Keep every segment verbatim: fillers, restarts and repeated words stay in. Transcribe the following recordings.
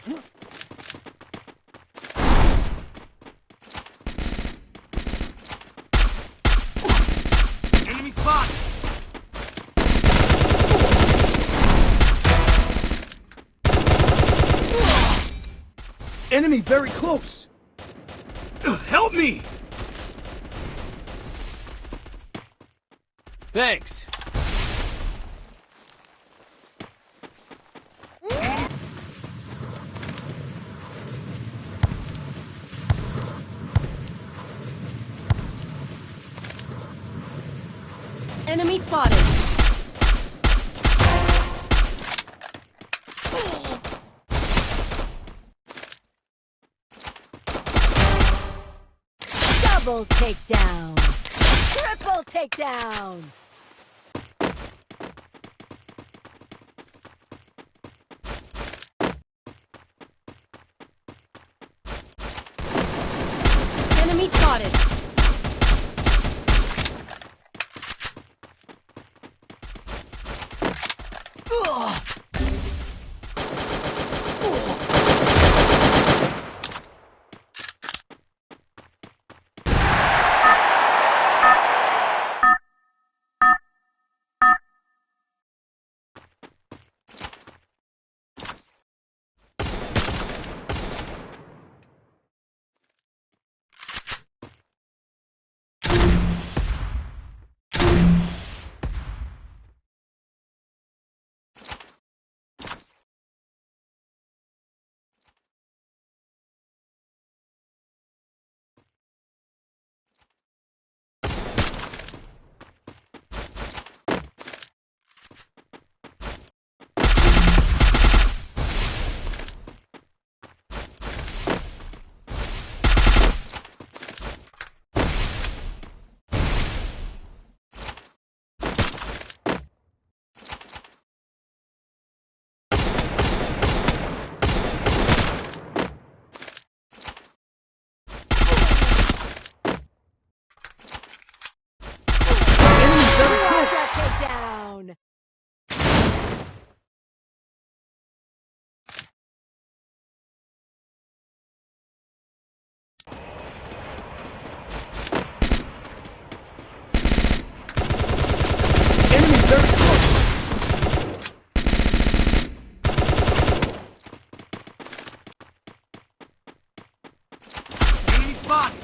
Enemy spotted! Enemy very close! Help me! Thanks. Enemy spotted. Double takedown. Triple takedown. Enemy spotted. Enemy very close. Takedown. Enemy very close. Enemy spotted.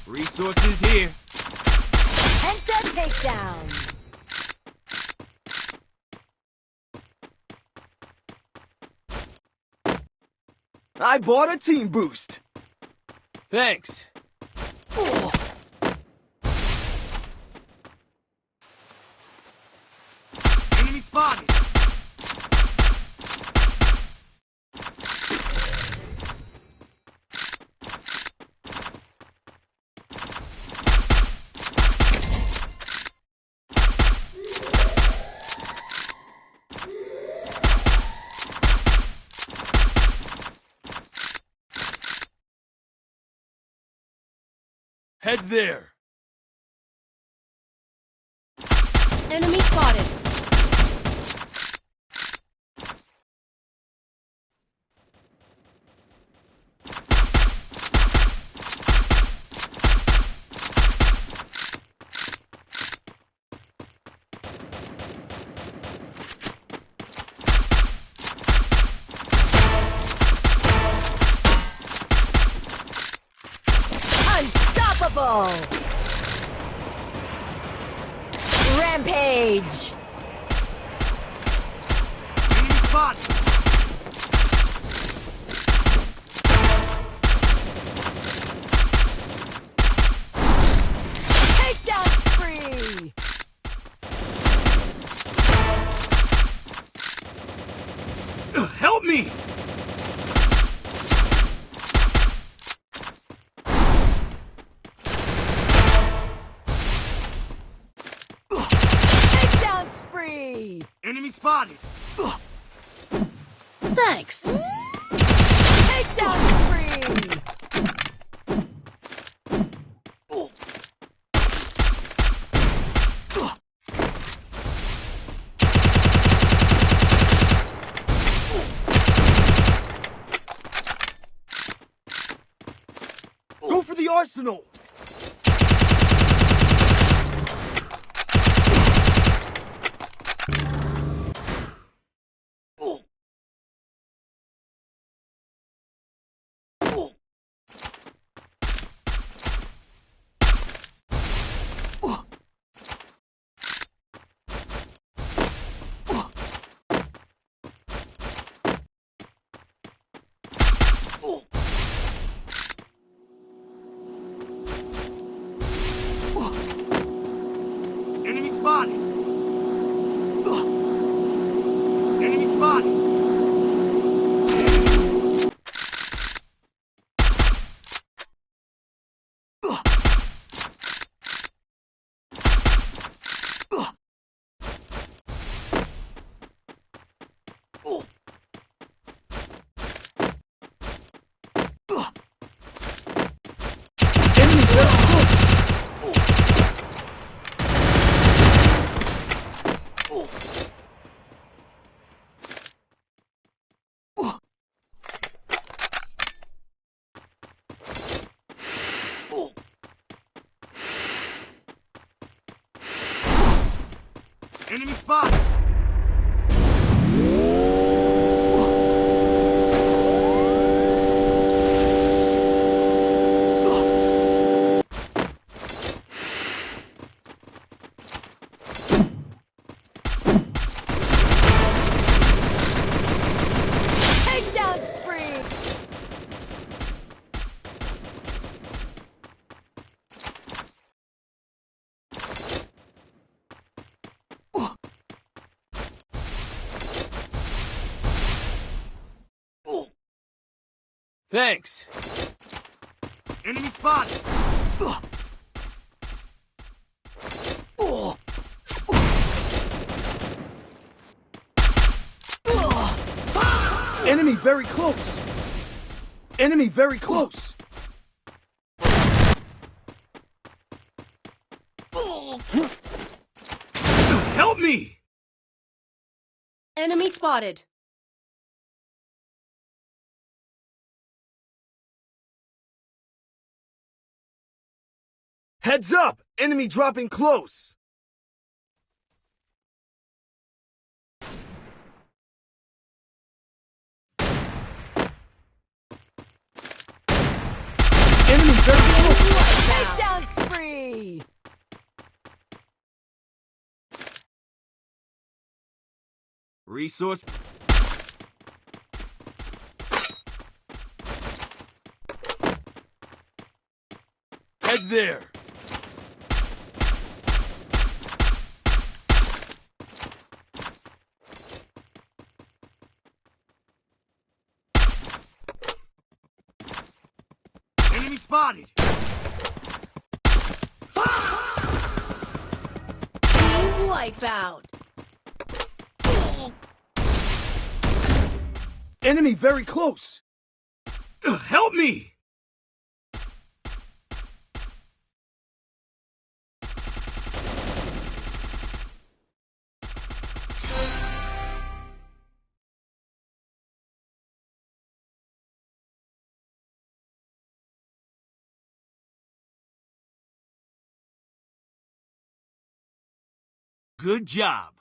Resources here. Penta takedown. I bought a team boost. Thanks. Enemy spotted. Head there. Enemy spotted. Unstoppable! Rampage! Enemy spotted! Takedown spree! Help me! Takedown spree! Enemy spotted! Thanks! Takedown spree! arsenal. Enemy spotted! Enemy spotted! Enemy spot! Takedown spree! Thanks. Enemy spotted! Enemy very close! Enemy very close! Help me! Enemy spotted. Heads up! Enemy dropping close! Enemy very close! Takedown spree! Resource. Head there. Enemy spotted! Team wipeout! Enemy very close! Help me! Good job.